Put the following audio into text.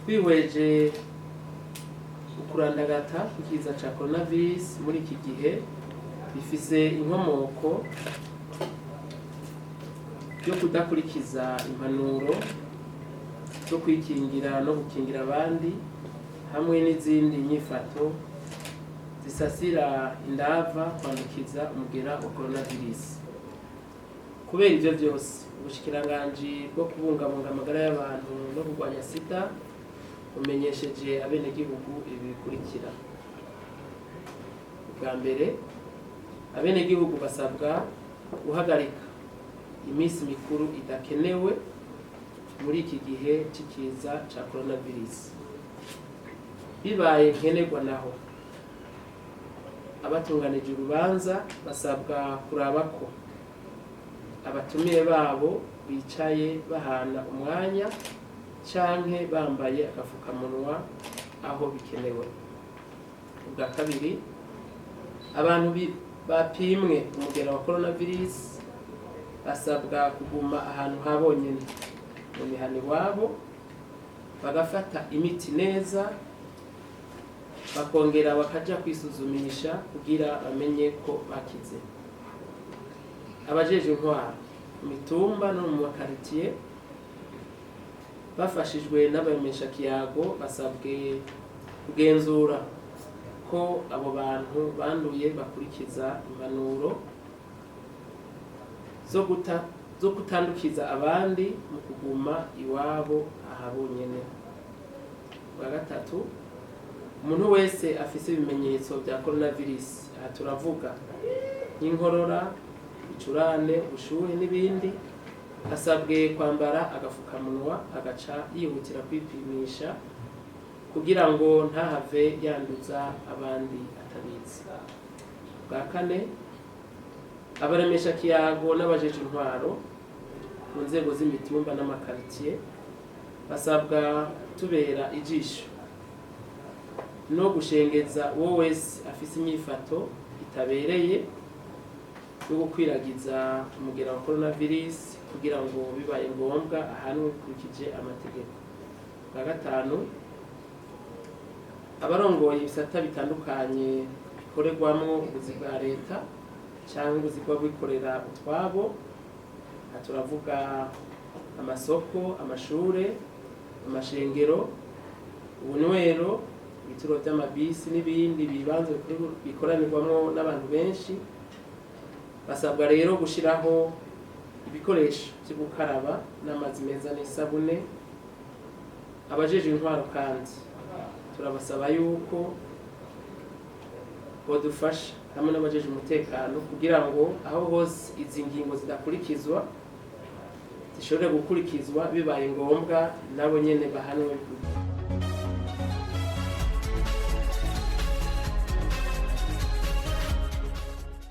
Twihweje ukurandagata kw'ikiza ca coronavirus muri iki gihe bifise inkomoko yo kudakurikiza impanuro zo kwikingira no gukingira abandi hamwe n'izindi nyifato zisasira indava kwandukiza umugera wa coronavirus. Kubera ivyo vyose, ubushikiranganji bwo kubungabunga amagara y'abantu no kurwanya sida bumenyesheje abenegihugu ibi bikurikira: ubwa mbere, abenegihugu basabwa guhagarika iminsi mikuru idakenewe muri iki gihe c'ikiza ca coronavirus. Bibaye nkenerwa naho, abatunganije urubanza basabwa kuraba ko abatumire babo bicaye bahana umwanya canke bambaye agafukamunwa aho bikenewe. Ubwa kabiri, abantu bapimwe umugera wa coronavirus basabwa kuguma ahantu ha bonyene mu mihana iwabo, bagafata imiti neza, bakongera bakaja kwisuzumisha kugira bamenye ko bakize. Abajejwe intwaro mu mitumba no mu makaritiye bafashijwe n'abamenyeshakiyago basabwe kugenzura ko abo bantu banduye bakurikiza impanuro zo kutandukiza abandi mu kuguma iwabo aha bonyene. Bwa gatatu, umuntu wese afise ibimenyetso bya coronavirus, aha turavuga nk'inkorora, ibicurane, ubushuhe n'ibindi, asabwe kwambara agafukamunwa agaca yihutira kwipimisha kugira ngo ntahave yanduza abandi atabizi. Bwa kane, abaremesha kiyago n'abajeje intwaro mu nzego z'imitumba n'amakaritiye basabwa tubera ijisho no gushengeza uwo wese afise inyifato itabereye yo gukwiragiza umugera wa coronavirus kugira ngo bibaye ngombwa ahanwe bikurikije amategeko. Bwa gatanu, abarongoye ibisata bitandukanye bikorerwamwo ubuzi bwa leta cyangwa ubuzi bw'abikorera utwabo, aha turavuga amasoko, amashure, amashengero, ubunywero, ibituro by'amabisi n'ibindi bibanza bikoranirwamwo n'abantu benshi, basabwa rero gushiraho ibikoresho byo gukaraba n'amazi meza n'isabune. Abajejwe intwaro kandi turabasaba yuko bodufasha hamwe n'abajejwe umutekano kugira ngo aho hose izi ngingo zidakurikizwa zishobore gukurikizwa, bibaye ngombwa nabo nyene bahanwe.